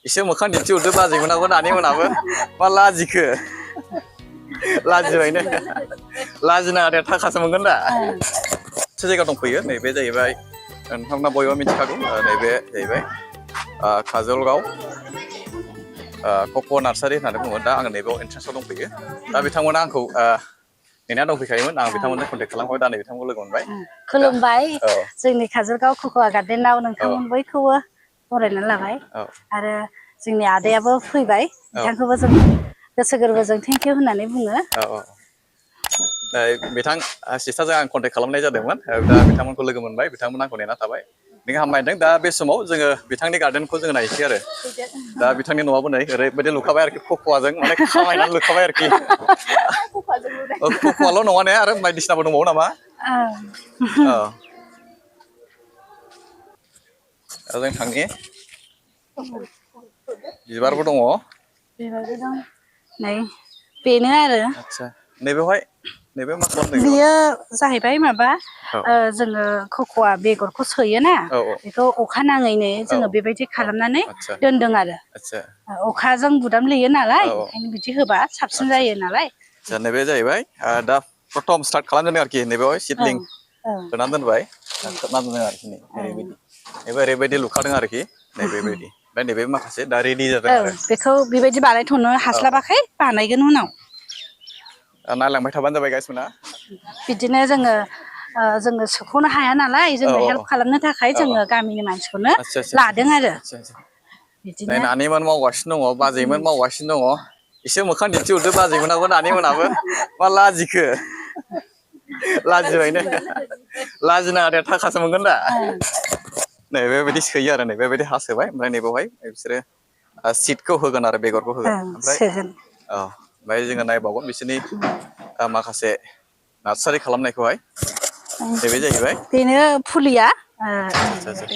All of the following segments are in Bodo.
एसे मोखां दिन्थिहरदो बाजैमोनाबो नानिमोनाबो मा लाजिखो लाजिबायनो लाजिनाङा दे थाखासो मोनगोन दा मोनसे जायगा दंफैयो नैबे जाहैबाय नोंथांमोना बयबो मिथिखागौ नैबे जाहैबाय काजलगाव कक' नार्सारि होननानै बुङो दा आङो नैबेयाव एन्ट्रेन्सआव दंफैयो दा बिथांमोना आंखौ नेना दंफैखायोमोन आं बिथांमोनजों कन्टेक्ट खालामबाय दा नै बिथांमोनखौ लोगो मोनबाय खुलुमबाय जोंनि काजलगाव कक'वा गार्डेनाव नोंथांमोन बयखौबो बरायनानै लाबाय आरो जोंनि आदायाबो फैबाय बिथांखौबो जों गोसो गोरबोजों थेंक इउ होननानै बुङो बिथां सिस्टारजों आं कन्टेक्ट खालामनाय जादोंमोन दा बिथांमोनखौ लोगो मोनबाय बिथांमोना आंखौ नेना थाबाय नों हामबायदों दा बे समाव जोङो बिथांनि गार्डेनखौ जोङो नायसै आरो दा बिथांनि न'आबो नै ओरैबायदि लुखाबाय आरोखि कक'वाजों माने खामायनानै लुखाबाय आरोखि कक'वाल' नङा ने आरो बायदिसिनाबो दंबावो नामा जों थांनि बिबारबो दङ बिबारबो दं नै बेनो आरो आदसा नैबेवहाय नैबे मा खालामदों बेयो जाहैबाय माबा जोङो कक'वा बेगरखौ सोयोना बेखौ अखा नाङैनो जोङो बेबायदि खालामनानै दोनदों आरो अखाजों बुदामलेयो नालाय ओंखायनो बिदि होबा साबसिन जायो नालाय नैबे जाहैबाय दा प्रथम स्टार्ट खालामदों आरोखि नैबेवहाय सिडलिं होनानै दोनबाय खोबना दोनदों आरोखि नै ओरैबायदि नैबे ओरैबायदि लुखादों आरोखि नैबेबायदि ओमफ्राय नैबे माखासे दा रेडि जादों आरो बेखौ बेबायदि बानायथ'नो हास्लाबाखै बानायगोन उनाव नायलांबाय थाबानो जाबाय गाइसमोना बिदिनो जोङो सोख'नो हाया नालाय जोङो हेल्प खालामनो थाखाय जोङो गामिनि मानसिखौनो लादों आरो बिदिनो नानिमोन मावगासिनो दङ बाजैमोन मावगासिनो दङ एसे मोखां दिन्थिहरदो बाजैमोनाबो नानिमोनाबो मा लाजिखो लाजिबायनो लाजिनाङा दे थाखासो मोनगोन दा नै बेबायदि सोयो आरो नै बेबायदि हा सोबाय ओमफ्राय नैबावहाय बिसोरो सिटखौ होगोन आरो बेगरखौ होगोन ओमफ्राय ओमफ्राय जोङो नायबावगोन बिसोरनि माखासे नार्सारि खालामनायखौहाय नैबे जाहैबाय बेनो फुलिया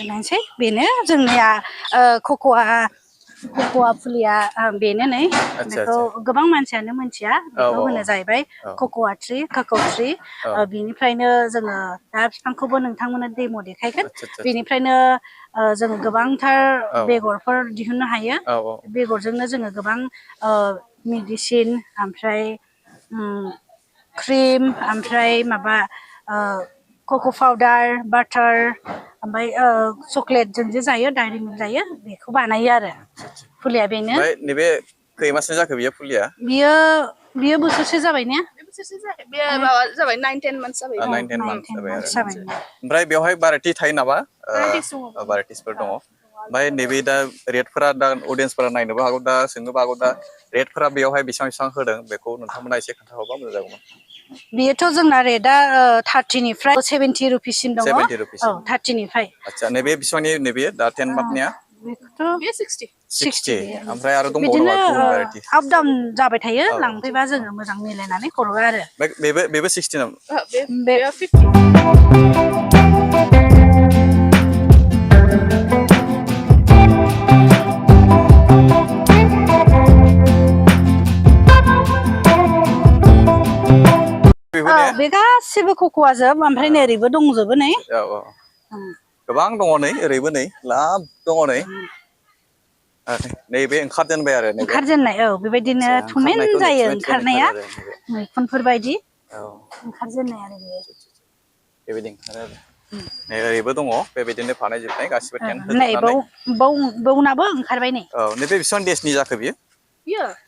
नायसै बेनो जोंनिया कक'वा फुलिया बेनो नै बेखौ गोबां मानसियानो मोनथिया बेखौ होनो जाहैबाय कक'वा ट्रि बिनिफ्रायनो जोङो दा बिफांखौबो नोंथांमोननो डेम' देखायगोन बेनिफ्रायनो जोङो गोबांथार बेगरफोर दिहुननो हायो बेगरजोंनो जोङो गोबां मेडिसिन ओमफ्राय क्रिम ओमफ्राय माबा कक' पाउदार बाटार ओमफ्राय चक्लेटजों जे जायो डायरि मिल्क जायो बेखौ बानायो आरो फुलिया बेनो नैबे खै मासनि जाखो बियो फुलिया बियो बोसोरसे जाबाय ने बोसोरसे जाबाय बे माबा जाबाय 9-10 मान्थस जाबाय 9-10 मान्थस जाबाय आरो ओमफ्राय बेवहाय भाराइटि थायो नामा भाराइटिसफोर दङ ओमफ्राय नैबे दा रेटफोरा दा अडियन्सफोरा नायनोबो हागौ दा सोंनोबो हागौ दा रेटफोरा बेयावहाय बेसेबां होदों बेखौ नोंथांमोना एसे खोन्थाहरबा मोजां जागौमोन बेयोथ' जोंना रेटआ 30निफ्राय 70 रुपिससिम दङ 70 रुपिस 30निफ्राय आदसा नैबे बेसेबांनि नैबे दा 10 मान्थनिया बेखौथ' 60 ओमफ्राय आरो दंबावो बिदिनो नामा गुबुन भाराइटि आप डाउन जाबाय थायो लांफैबा जोङो मोजां मिलायनानै हरो आरो बेबो 60 नामा बे 50 बे गासिबो कक'वा जोब ओमफ्राय नै ओरैबो दंजोबो नै गोबां दङ नै ओरैबो नै लाब दङ नै नैबे ओंखारजेनबाय आरो ओंखारजेननाय बेबायदिनो थुमेन जायो ओंखारनाया मैखुनफोर बायदि ओंखारजेननाय आरो बेबायदि ओंखारो आरो नै ओरैबो दङ बेबायदिनो बानायजोबनाय गासिबो टेन नै होजोबनानै बावनाबो ओंखारबाय नै नैबे बेसेबां देसनि जाखो बियो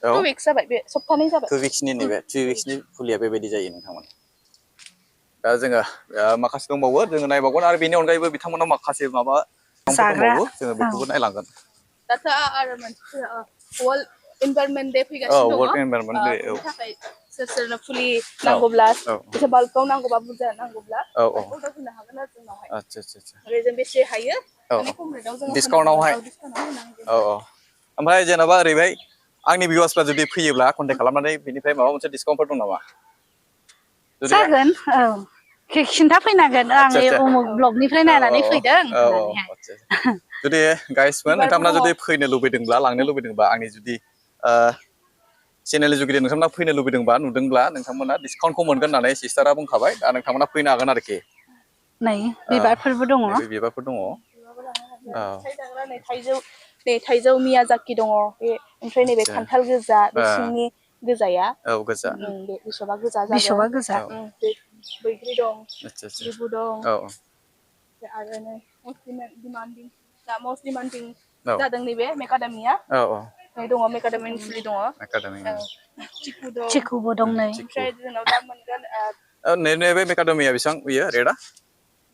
2 weeks जाबाय बे सप्तानै जाबाय 2 weeksनि नैबे 2 weeksनि फुलिया बेबायदि जायो नोंथांमोन दा जोङो माखासे दंबावो जोङो नायबावगोन आरो बेनि अनगायैबो बिथांमोनाव माखासे माबा दंबावो जोङो बेखौबो नायलांगोन दाथ' आरो मोनसे वर्ल्ड इनभाइरनमेन्ट डे फैगासिनो दङ बेनि थाखाय सोर सोरनो फुलि नांगौब्ला एसे बाल्कआव नांगौबा बुरजा नांगौब्ला अर्डार होनो हागोन आरो जोंनावहाय आरो जों बेसे हायो डिसकाउन्टआवहाय ओमफ्राय जेन'बा ओरैहाय आंनि भिउवार्सफ्रा जुदि फैयोब्ला कन्टेक्ट खालामनानै बेनिफ्राय माबा मोनसे डिसकाउन्टफोर दं नामा जागोन खिन्थाफैनांगोन आं उमुक ब्लगनिफ्राय नायनानै फैदों जुदि गाइसमोन नोंथांमोना जुदि फैनो लुबैदोंब्ला लांनो लुबैदोंबा आंनि जुदि चेनेलनि जुगिदि नोंथांमोना फैनो लुबैदोंबा नुदोंब्ला नोंथांमोना डिसकाउन्टखौ मोनगोन होननानै सिस्टारा बुंखाबाय दा नोंथांमोना फैनो हागोन आरोखि नै बिबारफोरबो दङ बिबारफोर दङ नै थाइजौ मियाजाकि दङ बे ओमफ्राय नैबे खान्थाल गोजा बे सिंनि गोजाया औ गोजा बे बिसबा गोजा जागोन बिसबा गोजा बैग्रि दं आतसा आतसा लेबु दं औ आरो नै मस्ट डिमान्डिं जादों नैबे मेकाडामिया औ नै दङ मेकाडामिनि फुलि दङ एकाडेमि चिकु दं चिकुबो दं नै ओमफ्राय जोंनाव दा मोनगोन नैबे मेकाडेमिया बेसेबां बियो रेटआ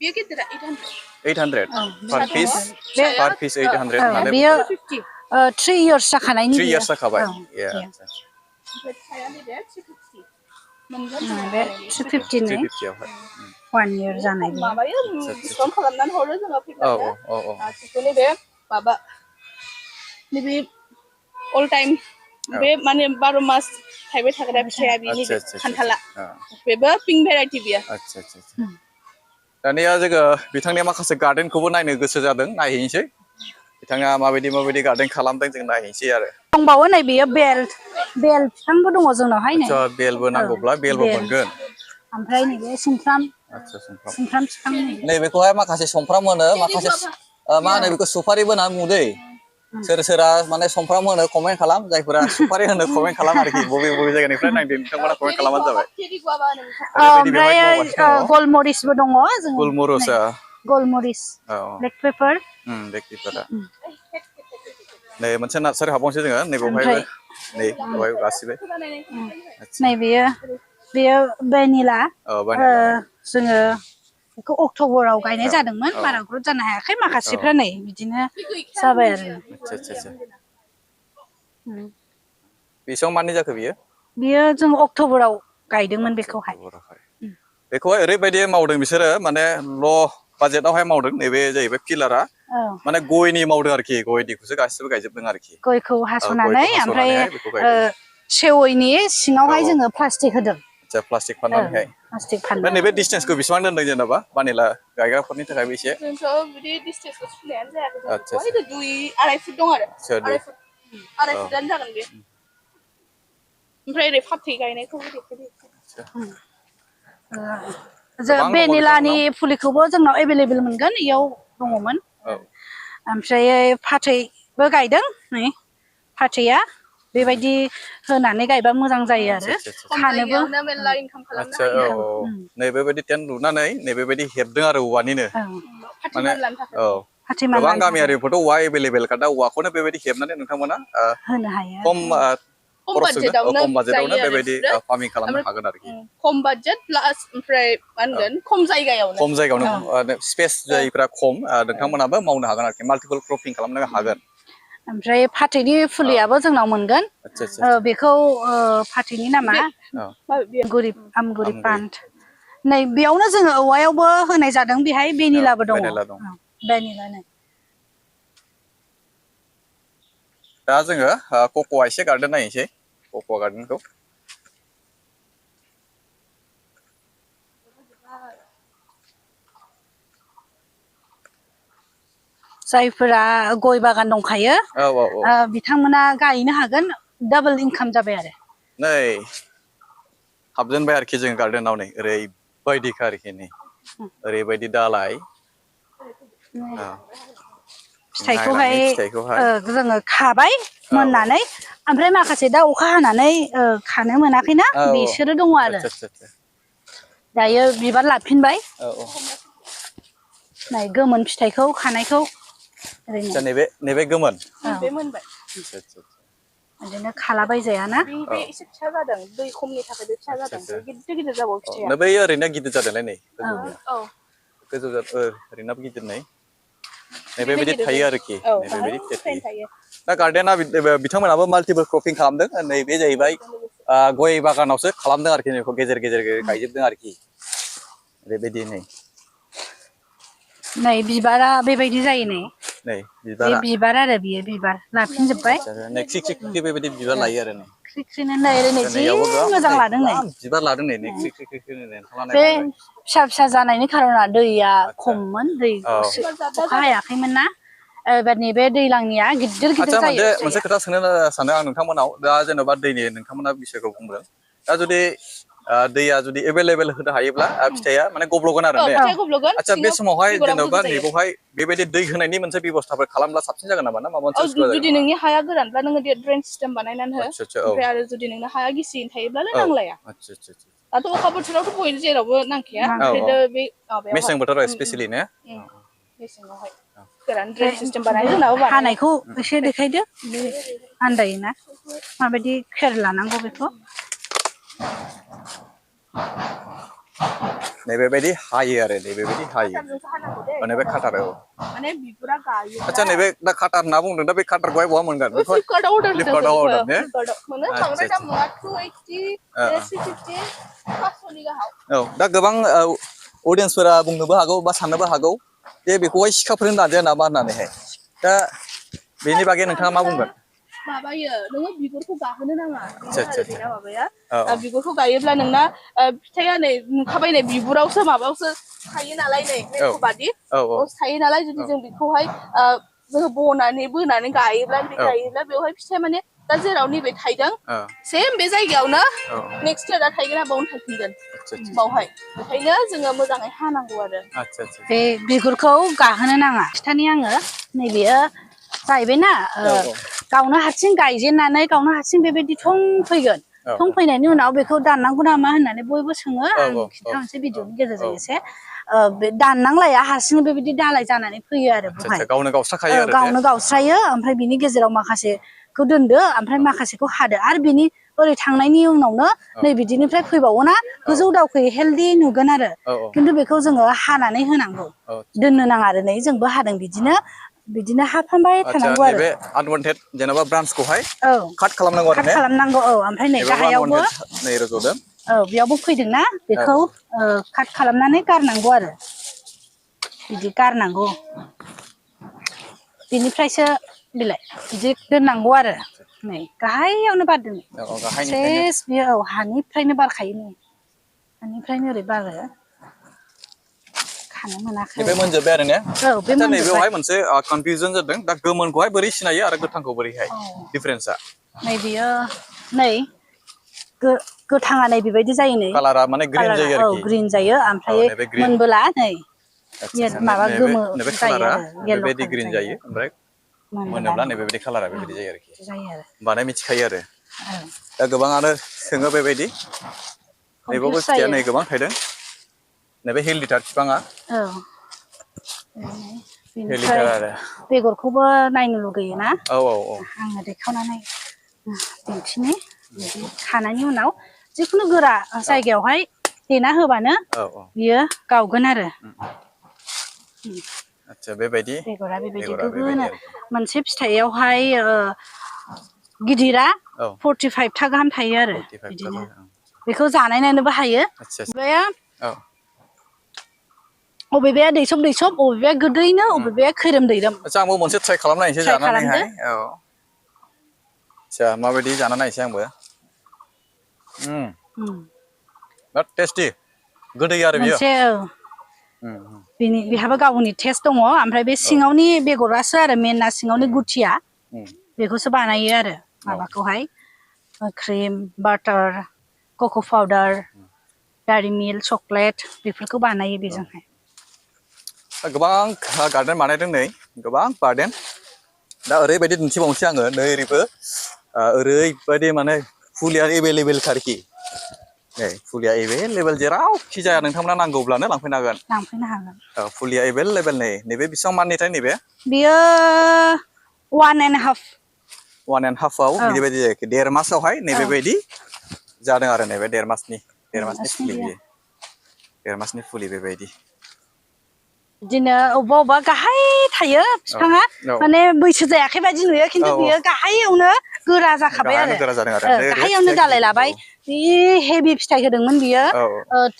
बेयो गिदिरा 800 per piece बे 800 होननानै बेयो 350 3 years जाखानायनि 3 बियो years जाखाबाय ओमफ्राय फिथाइया नैबे 350 मोनगोन बे 350 नि 350 आवहाय 1 year जानाय बियो माबायो डिसकाउन्ट खालामनानै हरो जोङो औ फैब्लानो औ औ बेखौनो बे माबा नैबे अल टाइम बे माने 12 मास थाइबाय थाग्रा फिथाइया बेनि बे खान्थाला बेबो पिंक भेराइटि बियो आतसा आतसा दानिया जोङो बिथांनि माखासे गार्डेनखौबो नायनो गोसो जादों नायहैनोसै बिथाङा माबायदि गार्डेन खालामदों जों नायहैनोसै आरो दंबावो नै बेयो बेल बिफांबो दङ जोंनावहाय नै आतसा बेलबो नांगौब्ला बेलबो मोनगोन ओमफ्राय नैबे सुमफ्राम आतसा सुमफ्राम बिफां नैबेखौहाय माखासे सुमफ्राम होनो माखासे मा होनो बेखौ सुपारिबो होनना बुङो दै सोर सोरा माने सुमफ्राम होनो कमेन्ट खालाम जायफोरा सुपारि होनो कमेन्ट खालाम आरोखि बबे जायगानिफ्राय नायदों नोंथांमोना कमेन्ट खालामबानो जाबाय ओरैबायदि बेवहाय मावगासिनो दङ गलमरिसबो दङ जोङो गलमरिसआ गलमरिस ब्लेक पेपार ब्लेक पेपारा नै मोनसे नार्सारि हाबावनोसै जोङो नै बेवहायबो ओमफ्राय नै बेवहाय गासिबो नै बेयो भेनिला औ बानायला जोङो बेखौ अक्ट'बराव गायनाय जादोंमोन बारा ग्रथ जानो हायाखै माखासेफ्रा नै बिदिनो जाबाय आरो आतसा बेसेबां मानि जाखो बियो जों अक्ट'बराव गायदोंमोन बेखौहाय ओरैबायदि मावदों बिसोरो माने ल' बाजेटावहाय मावदों नैबे जाहैबाय पिलारा माने गयनि मावदों आरोखि गयनिखौसो गासिबो गायजोबदों आरोखि गयखौ हास'नानै ओमफ्राय बेखौ गायदों सेवैनि सिङावहाय जोङो प्लास्टिक होदों आतसा प्लास्टिक फाननानैहाय प्लास्टिक फाननानै नैबे डिसटेन्सखौ बेसेबां दोनदों जेनेबा पानिला गायग्राफोरनि थाखायबो एसे जोंथ' बिदि डिसटेन्सखौ सुनायानो जायाखै जों दुइ आराय फुट दं आरो आराय फुटानो जागोन बे ओमफ्राय ओरै फाथै गायनायखौ भेनिलानि फुलिखौबो जोंनाव एभेलेबेल मोनगोन इयाव दङमोन ओमफ्राय फाथैबो गायदों नै फाथैया बेबायदि होनानै गायबा मोजां जायो आरो खानोबो मेरला इनकाम खालामनो आतसा हायो नैबेबायदि टेन्ट लुनानै नैबेबायदि हेबदों आरो औवानिनो माने गोबां गामियारिफोरथ' औवा एभेलेबेलखा दा औवाखौनो बेबायदि हेबनानै नोंथांमोना होनो हायो खम बाजेटावनो बेबायदि फार्मिं खालामनो हागोन आरोखि खम बाजेट प्लास ओमफ्राय मा होनगोन खम जायगायावनो स्पेस जायफ्रा खम नोंथांमोनाबो मावनो हागोन आरोखि माल्टिपल क्रपिं खालामनो हागोन ओमफ्राय फाथैनि फुलियाबो जोंनाव मोनगोन बेखौ फाथैनि नामा आमगुरि पान्ट नै बेयावनो जोङो औवायावबो होनाय जादों बेहाय भेनिलाबो दङ भेनिला नै दा जोङो कक'आ एसे गार्डेन नायनोसै कक'आ गार्डेनखौ जायफोरा गय बागान दंखायो बिथांमोना गायनो हागोन डाबल इनकाम जाबाय आरो नै हाबजेनबाय आरोखि जों गार्डेनाव नै ओरैबायदिखा आरोखि नै ओरैबायदि दालाय फिथाइखौहाय जोङो खाबाय मोननानै ओमफ्राय माखासे दा अखा हानानै खानो मोनाखैना बिसोरो दङ आरो दायो बिबार लाफिनबाय नै गोमोन फिथाइखौ खानायखौ नैबे गोमोन बिदिनो खालाबायजायाना बे एसे फिसा जादों दै खमनि थाखाय बे फिसा जादों गिदिर जाबावो फिथाइया बै ओरैनो गिदिर जादोंलाय नै गोजौ ओरैनो गिदिर नै बेबायदि थायो आरोखि दा गार्डेना बिथांमोनाबो माल्टिपोल क्रपिं खालामदों नैबे जाहैबाय गय बागानावसो खालामदों आरोखि बेखौ गेजेर गेजेर गायजोबदों आरोखि बेबायदि नै बिबारा बेबायदि जायो नै बे बिबार आरो बियो बिबार लाफिनजोब्बाय बेबायदि बिबार लायो आरो ख्रिख्रिनो नै ओरै जि मोजां लादों नै बिबार लादों नै बे फिसा फिसा जानायनि खारना दैया खममोन दै अखा हायाखैमोन ना एबारनि बे दैज्लांनिया गिदिर गिदिर जायो मोनसे खोथा सोंनो सानो आं नोंथांमोनाव दा जेन'बा दैनि नोंथांमोना बिसयखौ बुंदों दा जुदि दैया जुदि एभेलेबेल होनो हायोब्ला फिथाइया माने गब्लगोन आरो ने फिथाइ गब्लगोन आচ্ছা बे समावहाय जेनेबा नैबावहाय बेबायदि दै होनायनि मोनसे बेबस्थाफोर खालामब्ला साबसिन जागोन नामा ना माबा मोनसे जुदि नोंनि हाया गोरानब्ला नोङो ड्रेन सिस्टेम बानायनानै हो ओमफ्राय आरो जुदि नोंना हाया गिसियैनो थायोब्लालाय नांलाया दाथ' अखा बोथोरावथ' बयबो जेरावबो नांखाया ओमफ्राय बे माबायाव मेसें बोथोराव स्पेसियली ने मेसेङावहाय गोरान ड्रेन सिस्टेम बानायनो जोंनाबो हानायखौ एसे देखायदो आन्दायोना माबायदि केयार लानांगौ बेखौ नैबेबायदि हायो आरो नैबेबायदि हायो माने बे काटार माने बिगुरा गायो आচ্ছা नैबे दा काटार होनना बुंदों दा बे काटारखौहाय बहा मोनगोन बेखौ फ्लिपकार्टआव अर्डार फ्लिपकार्टआव अर्डार ने मोनो बांद्राय दाम नङा 280 350 500नि गाहाम औ दा गोबां अडियन्सफोरा बुंनोबो हागौ बा साननोबो हागौ जे बेखौहाय सिखाफोर दाजाया नामा होननानैहाय दा बेनि बागै नोंथाङा मा बुंगोन माबायो नोङो बिगुरखौ गाहोनो नाङा बेना माबाया बिगुरखौ गायोब्ला नोंना फिथाइया नै नुखाबाय नै बिगुरावसो माबायावसो थायो नालाय नै मेथ'खौ बादि थायो नालाय जुदि जों बेखौहाय जोङो बनानै बोनानै गायोब्ला बेवहाय फिथाइया माने दा जेराव नैबे थाइदों सेम बे जायगायावनो नेक्स्ट इयार दा थाइगोना बावनो थायफिनगोन बावहाय बेखायनो जोङो मोजाङै हानांगौ आरो बे बिगुरखौ गाहोनो नाङा खिथानि आङो नैबेयो जाहैबायना गावनो हारसिं गायजेननानै गावनो हारसिं बेबायदि थं फैगोन थं फैनायनि उनाव बेखौ दाननांगौ नामा होननानै बयबो सोङो आं खिन्थानोसै भिडिअनि गेजेरजों एसे बे दाननांलाया हारसिंनो बेबायदि दालाय जानानै फैयो आरो बेवहाय गावनो गावस्रायो ओमफ्राय बिनि गेजेराव माखासेखौ दोनदो ओमफ्राय माखासेखौ हादो आरो बिनि ओरै थांनायनि उनावनो नै बिदिनिफ्राय फैबावोना गोजौ दावखोयो हेल्दि नुगोन आरो खिन्थु बेखौ जोङो हानानै होनांगौ दोननो नाङा आरो नै जोंबो हादों बिदिनो हाफामबाय थानांगौ आरो आनवान्टेड जेनेबा ब्रान्चखौहाय काट खालामनांगौ आरो काट खालामनांगौ ओमफ्राय नै गाहायावबो नै रज'दों बेयावबो फैदोंना बेखौ काट खालामनानै गारनांगौ आरो बिदि गारनांगौ बिनिफ्रायसो बिलाइ बिदि दोननांगौ आरो नै गाहायावनो बारदों सेस बेयो हानिफ्रायनो बारखायो नै हानिफ्रायनो ओरै बारो खानो मोनाखै बे मोनजोब्बाय आरो ने बे आচ্ছা नैबेवहाय मोनसे कनफिउजन जादों दा गोमोनखौहाय बोरै सिनायो आरो गोथांखौ बोरैहाय डिफारेन्सआ नै बियो नै गोथाङा नै बेबायदि जायो नै कालारा माने ग्रिन जायो आरोखि ग्रिन जायो ओमफ्राय मोनबोला नै माबा गोमो जायो आरो येल्ल' बेबायदि ग्रिन जायो ओमफ्राय मोनोब्ला नै बेबायदि कालारा बेबायदि जायो आरोखि होमबानो मिथिखायो आरो दा गोबाङानो सोङो बेबायदि नैबावबो फिथाइया नै गोबां थायदों नैबे हिल लिटार बिफाङा बेनिफ्राय बेगरखौबो नायनो लुगैयोना आङो देखावनानै दिन्थिनि खानायनि उनाव जिखुनु गोरा जायगायावहाय देना होबानो बियो गावगोन आरो आচ্ছা बेबायदि बेगरा बेबायदि गोबोनो मोनसे फिथाइयावहाय गिदिरा 45 था गाहाम थायो आरो बिदिनो बेखौ जानायनोबो हायो अबेबाया दैसब अबेबाया गोदैनो अबेबाया खैरोम दैरोम आচ্ছা आंबो मोनसे ट्राइ खालामनायनोसै जानानैहाय आচ্ছা माबायदि जाना नायनोसै आंबो बिराद टेस्टि गोदै आरो बियो बेहाबो गावनि टेस्ट दङ ओमफ्राय बे सिङावनि बेगरासो आरो मेना सिङावनि गुथिया बेखौसो बानायो आरो माबाखौहाय क्रिम बाटार कक' पाउदार डायरी मिल्क चकलेट बेफोरखौ बानायो बेजोंहाय गोबां गार्डेन बानायदों नै गोबां गार्डेन दा ओरैबायदि दिन्थिबावनोसै आङो नै ओरैबो ओरैबायदि माने फुलिया एभेलेबेल आरोखि नै फुलिया एभेलेबेल जेरावखि जाया नोंथांमोना नांगौब्लानो लांफैनो हागोन फुलिया एभेलेबेल नै नैबे बेसेबां माननिथाय नैबे बियो 1.5 बिदिबायदि जायाखै 1.5 मासावहाय नैबेबायदि जादों आरो नैबे 1.5 मासनि फुलि बियो 1.5 मासनि फुलि बेबायदि बिदिनो अबेबा गाहाय थायो बिफाङा माने बैसो जायाखै बायदि नुयो खिन्थु बियो गाहायावनो गोरा जाखाबाय आरो गाहायावनो दालाय लाबाय बे हेभि फिथाइ होदोंमोन बियो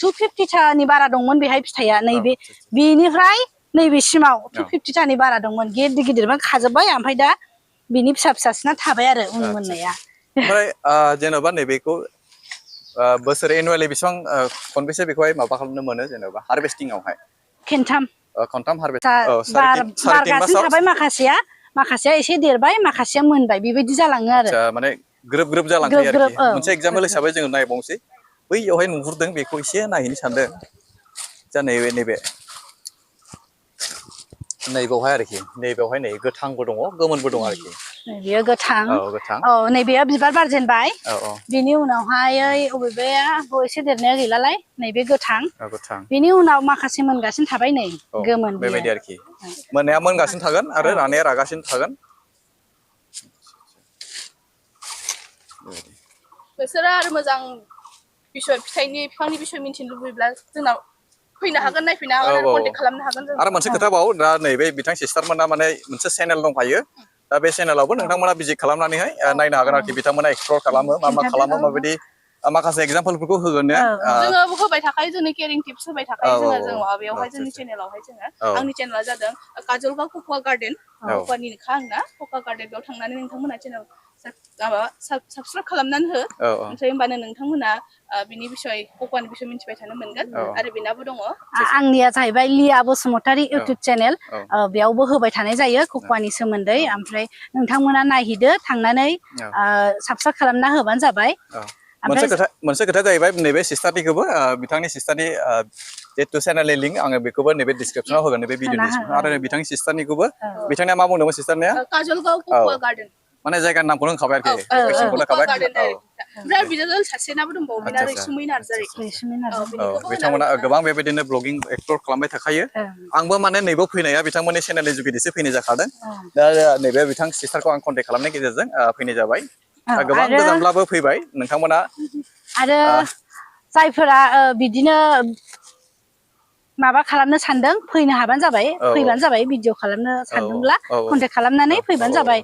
250 थानि बारा दंमोन बेहाय फिथाइया नैबे बेनिफ्राय नैबेसिमाव 250 थानि बारा दंमोन गिदिर गिदिरबा खाजोब्बाय ओमफ्राय दा बिनि फिसा फिसासिना थाबाय आरो उन मोननाया ओमफ्राय जेन'बा नैबेखौ बोसोर एनुवेलि बेसेबां खनबेसे बेखौहाय माबा खालामनो मोनो जेनेबा हार्भेस्टिंआवहाय खनथाम बारगासिनो थाबाय माखासेया एसे देरबाय माखासेया मोनबाय बेबायदि जालाङो आरो माने ग्रोब ग्रोब जालांखायो आरोखि मोनसे एगजाम्पल हिसाबै जोङो नायबावनोसै बैयावहाय नुहुरदों बेखौ एसे नायहैनो सानदों जा नैबे नैबावहाय आरोखि नैबेवहाय नै गोथांबो दङ गोमोनबो दङ आरोखि बेयो गोथां औ नैबेयो बिबार बारजेनबाय बिनि उनावहाय अबेबाया एसे देरनाया गैलालाय नैबे गोथां बिनि उनाव माखासे मोनगासिनो थाबाय नै गोमोन बेबायदि आरोखि मोननाया मोनगासिनो थागोन आरो रानाया रागासिनो थागोन बिसोरो आरो मोजां बिसय फिथाइनि बिफांनि बिसय मिन्थिनो लुबैब्ला जोंनाव फैनो हागोन नायफैनो हागोन आरो कन्टेक्ट खालामनो हागोन जों आरो मोनसे खोथा बाव दा नैबे बिथां सिस्टारमोना माने मोनसे चेनेल दंखायो दा बे चेनेलावबो नोंथांमोना भिजिट खालामनानैहाय नायनो हागोन आरोखि बिथांमोना एक्सप्लर खालामो मा खालामो माबायदि माखासे एग्जाम्पलफोरखौ होगोन जोङो होबाय थाखायो जोंनि केयारिं टिप्स होबाय थाखायो जों माबायावहाय जोंनि चेनेलावहाय जोङो आंनि चेनेला जादों काजलगाव कक'वा गार्डेन कक'वानिनोखा आंना कक'वा गार्डेन बेयाव थांनानै नोंथांमोना चेनेल माबा साबसक्राइब खालामनानै हो ओमफ्राय होमबानो नोंथांमोना बिनि बिसय कक'वानि बिसय मिथिबाय थानो मोनगोन आरो बेनाबो दङ आंनिया जाहैबाय लिया बसुमतारी इउटुब चेनेल बेयावबो होबाय थानाय जायो कक'वानि सोमोन्दै ओमफ्राय नोंथांमोना नायहैदो थांनानै साबसक्राइब खालामना होबानो जाबाय मोनसे खोथा जाहैबाय नैबे सिस्टारनिखौबो बिथांनि सिस्टारनि जितु चेनेलनि लिंक आङो बेखौबो नैबे डिसक्रिपसनाव होगोन नैबे भिडिअनि डिसक्रिपसनाव आरो बिथांनि सिस्टारनिखौबो बिथांनिया मा बुंदोंमोन सिस्टारनिया काजलगाव कक'वा गार्डेन माने जायगानि नामखौनो होनखाबाय आरोखि ओमफ्राय बिदिनो सासेनाबो दंबावो बेना रैसुमै नार्जारि बिथांमोना गोबां बेबायदिनो ब्लगिं एक्सप्लर खालामबाय थाखायो आंबो माने नैबेयाव फैनाया बिथांमोननि चेनेलनि जुगिदिसो फैनाय जाखादों दा नैबे बिथां सिस्टारखौ आं कन्टेक्ट खालामनायनि गेजेरजों फैनाय जाबाय गोबां गोजानब्लाबो फैबाय नोंथांमोना आरो जायफोरा बिदिनो माबा खालामनो सानदों फैनो हाबानो जाबाय फैबानो जाबाय भिडिअ खालामनो सानदोंब्ला कन्टेक्ट खालामनानै फैबानो जाबाय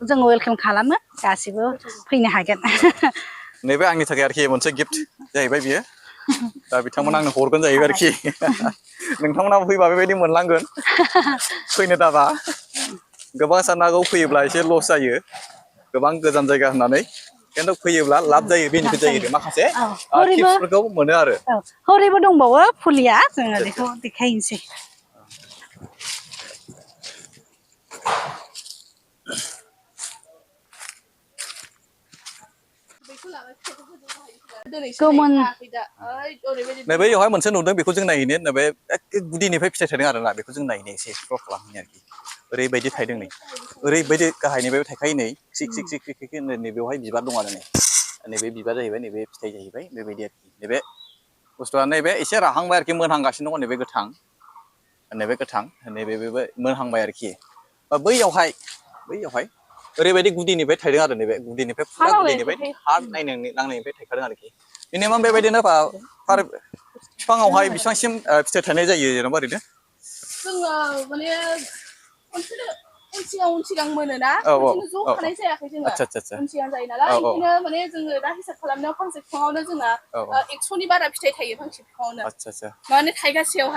जों वेलकाम खालामो गासिबो फैनो हागोन नैबे आंनि थाखाय आरोखि मोनसे गिफ्ट जाहैबाय बियो दा बिथांमोना आंनो हरगोन जाहैबाय आरोखि नोंथांमोनाबो फैबा बेबायदि मोनलांगोन फैनो दाबा गोबां साननो हागौ फैयोब्ला एसे लस जायो गोबां गोजान जायगा होननानै खिन्थु फैयोब्ला लाब जायो बेनिफिट जायो माखासे टिप्सफोरखौ मोनो आरो हरैबो दंबावो फुलिया जोङो बेखौ देखायनोसै नैबेयावहाय मोनसे नुदों बेखौ जों नायहैनो नैबे एखे गुदिनिफ्राय फिथाइ थायदों आरोना बेखौ जों नायहैनो एसे एक्सप्लर खालामहैनो आरोखि ओरैबायदि थायदों नै ओरैबायदि गाहायनिफ्राय थायखायो नै सिक नैबेयावहाय बिबार दं आरो नैबे बिबार जाहैबाय नैबे फिथाइ जाहैबाय बेबायदि आरोखि नैबे बुस्थुआ नैबे एसे राहांबाय आरोखि मोनहांगासिनो दङ नैबे गोथां नैबे मोनहांबाय आरोखि बैयावहाय ओरैबायदि गुदिनिफ्राय थायदों आरो नैबे गुदिनिफ्राय फुरा गुदिनिफ्राय हार्ड नांनायनिफ्राय थायखादों आरोखि मिनिमाम बेबायदिनो बिफाङावहाय बेसेबांसिम फिथाइ थायनाय जायो जेनेबा ओरैनो जोङो माने उन सिगां मोनोना बिदिनो ज' खानाय जायाखै जोङो उन सिगां जायो नालाय ओंखायनो माने जोङो दा हिसाब खालामनायाव फांसे बिफाङावनो जोंना 100नि बारा फिथाइ थायो फांसे बिफाङावनो माने थाइगासेयाव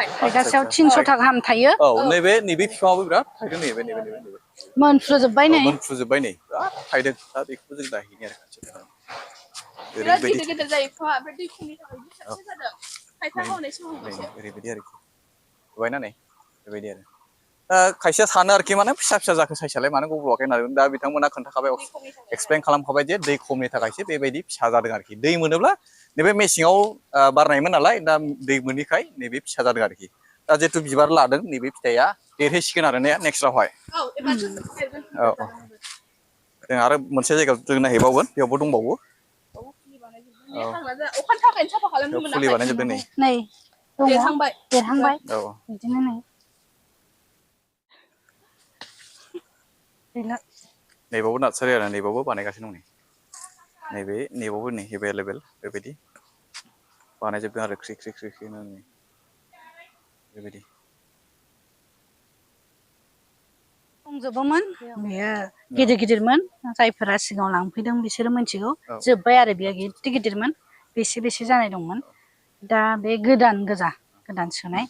300 थाखा गाहाम थायो नैबे बिफाङावबो बिराद थायदों नैबे मोनफ्रुजोब्बाय नै बिराद थायदों दा बेखौबो जों नायहैनो आरो बिराद गिदिर जायो बिफाङा ओमफ्राय दै खमनि थाखाय फिसा जादों खायफा हनै समावसो ओरैबायदि आरोखि नुबायना नै बेबायदि आरो खायसेया सानो आरोखि माने फिसा जाखो साइसालाय मानो गब्ल'वाखै होननानै दा बिथांमोना खोन्थाखाबाय एक्सप्लेन खालामखाबाय जे दै खमनि थाखायसो बेबायदि फिसा जादों आरोखि दै मोनोब्ला नैबे मेसेङाव बारनायमोन नालाय दा दै मोनैखाय नैबे फिसा जादों आरोखि दा जिहेतु बिबार लादों नैबे फिथाइया देरहैसिगोन आरो ने नेक्स्टआवहाय जों आरो मोनसे जायगायाव जों नायहैबावगोन बेयावबो दंबावो अखानि थाखायनो साफा खालामनो फुलि मोनाखै बानायजोबदों नै देरहांबाय बिदिनो नै नैबावबो नार्सारि आरो नैबावबो बानायगासिनो दं नैबावबो नै एभेलेबेल बेबायदि बानायजोबदों आरो ख्रि बेबायदि दंजोबोमोन बेयो गिदिरमोन जायफोरा सिगाङाव लांफैदों बिसोरो मिथिगौ जोब्बाय आरो बेयो गिदिरमोन बेसे जानाय दंमोन दा बे गोदान सोनाय